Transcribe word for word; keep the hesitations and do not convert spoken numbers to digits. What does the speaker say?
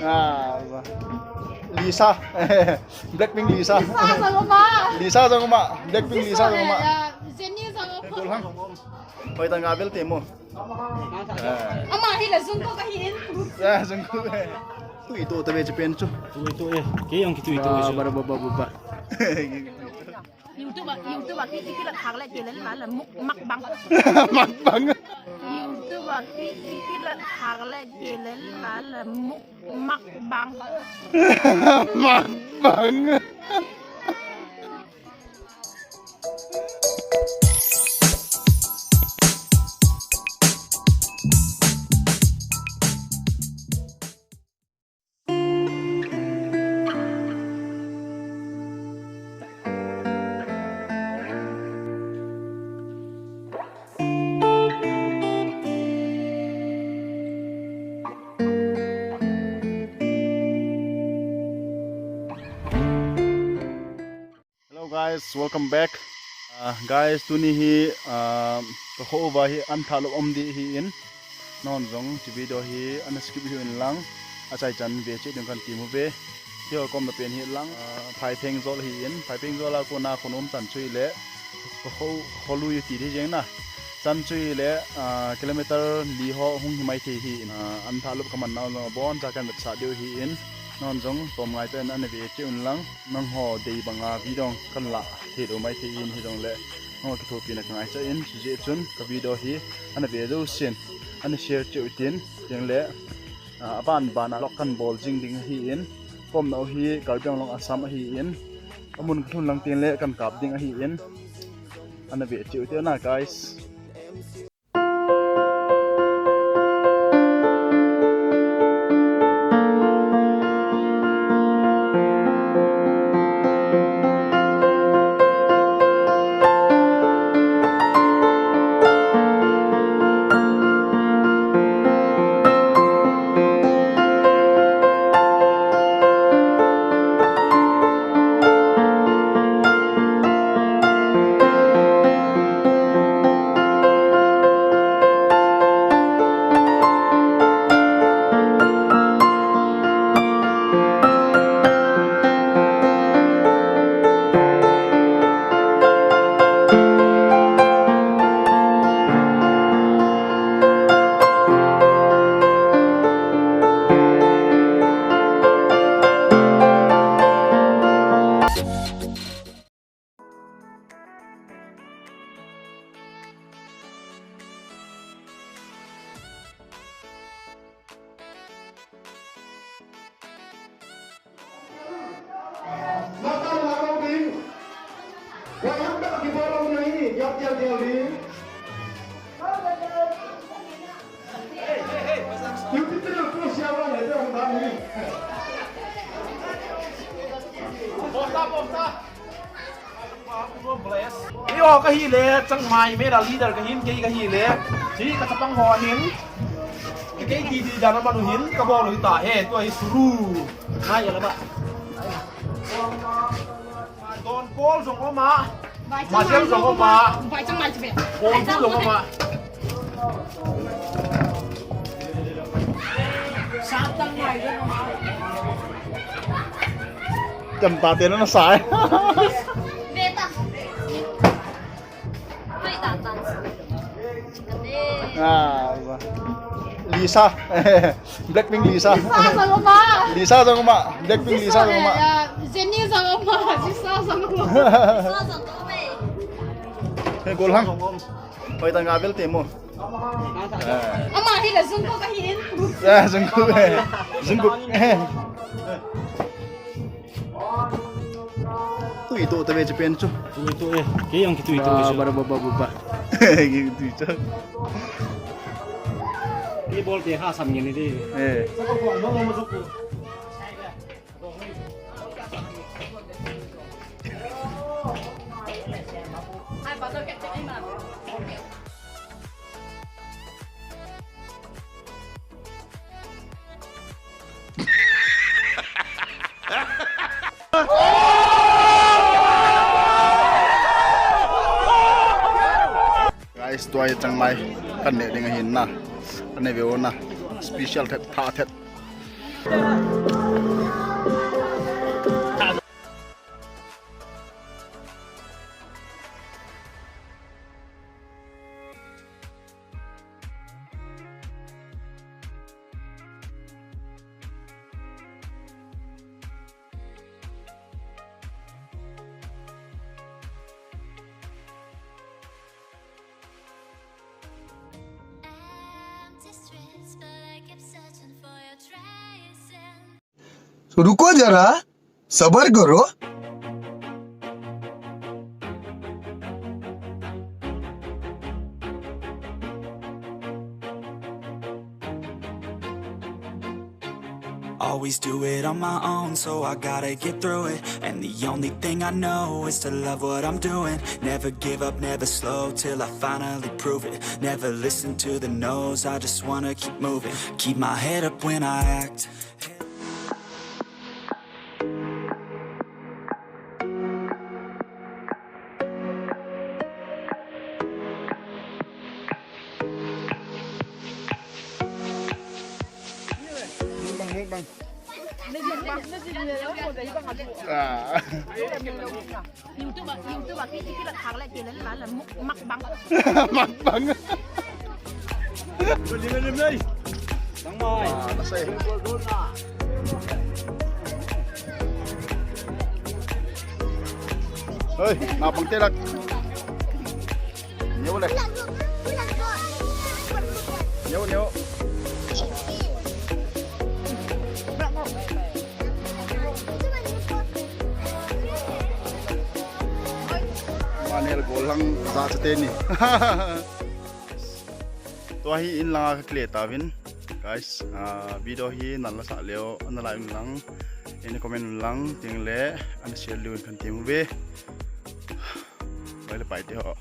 Ah, Lisa. Blackpink Lisa. Lisa jong uma. Lisa jong uma. Blackpink Lisa jong uma. Jennie jong uma. Kol hang. Hoi ta nga bel te mo. Ama hi la Jungkook ahi in. Ya, Jungkook. Tui to ta ve chu pen chu. Tui to e. Kei jong kitui to e chu. Ba, ba, ba, ba, ba. YouTube, YouTube, ki, ki, ki la thak le, ki le la la muk, mukbang. Mukbang. YouTube, ki, ki, ki la thak le, ki le la la muk, mukbang. Mukbang. Hello guys, welcome back. Uh, guys, tuni hi, uh, ka kho uva hi an tha lop um di hi in. Non jong, chi video hi an skip hi in lang. Achai chan ve che ding kan ti mu ve. Hi ho kom na pen hi lang, uh, phai pheng jol hi in. Phai pheng jol a ko na ko nom chan chui le. Ka kho, kho lui ti di jeng na. Chan chui le, uh, kilometer li ho hung hi mai thei hi in. Uh, an tha lop ka man na jong bon cha kan vet sa diu hi in. Non jong, tom ngai ta in an ve che un lang. Nangho dei banga video kan la thei lou mai thei in hi jong le nangho kithopina ka ngaicha in, chujeh chun ka video hi ana ve jousen ana share cheh u tin, tin le, ah, aban ban a vlog kan bol jing ding ahi in, ka umna u hi Karbi Anglong Assam ahi in, amun ka lhun lang tin le kan kap ding ahi in, ana ve cheh u tin na guys. Eiho kahi le, Changmai mela leader kahin, kei kahi le, chi kachapang ho hin, kei kiti dan a manu hin, kabol u hita he, tua hi suru. Mai ala ba. Don Paul jong um a. Marcel jong um a. Vai Changmai chibe. Paul jong um a. Satang mai jong um a. Cham ta te na sa. Beta. Hai ta ta. Ah, Lisa. Blackpink Lisa. Lisa jong um a. Lisa jong um a. Blackpink Lisa jong um a. Jennie jong um a. Lisa jong um a. Hey, kol hang. Hoi ta nga bel te mo. Ama hi la Jungkook ahi in. Ya, Jungkook. Jungkook. Tui to ta ve chu pen chu. Tui to e. Kei jong kitui to e chu. Ba, ba, ba, ba, ba. Kitui chu. Kei bol te ha sam ngen ni di. Eh. Guys, tua hi Changmai kan neh ding ahin na. Kan neh ve u na. Special thet, tha thet. I'm distressed, but I kept searching for your traces. तो रुको जरा, सबर करो। Always do it on my own, so I gotta get through it. And the only thing I know is to love what I'm doing. Never give up, never slow till I finally prove it. Never listen to the no's, I just wanna keep moving. Keep my head up when I act. Mukbang, mukbang. Ah. YouTube, YouTube, kita, kita thak le, kita le, la, la, muk-, mukbang. Mukbang. Ah, nasai. Hoi, napang tilak. Neo le. Neo, neo. Manel golang za chate ni. Tua hi in langa ka kile tauvin. Guys, ah, video hi nala sa leo, nala in lang, in comment lang, ting le, ana share leo in kan ting ve. Bye le bye te ho.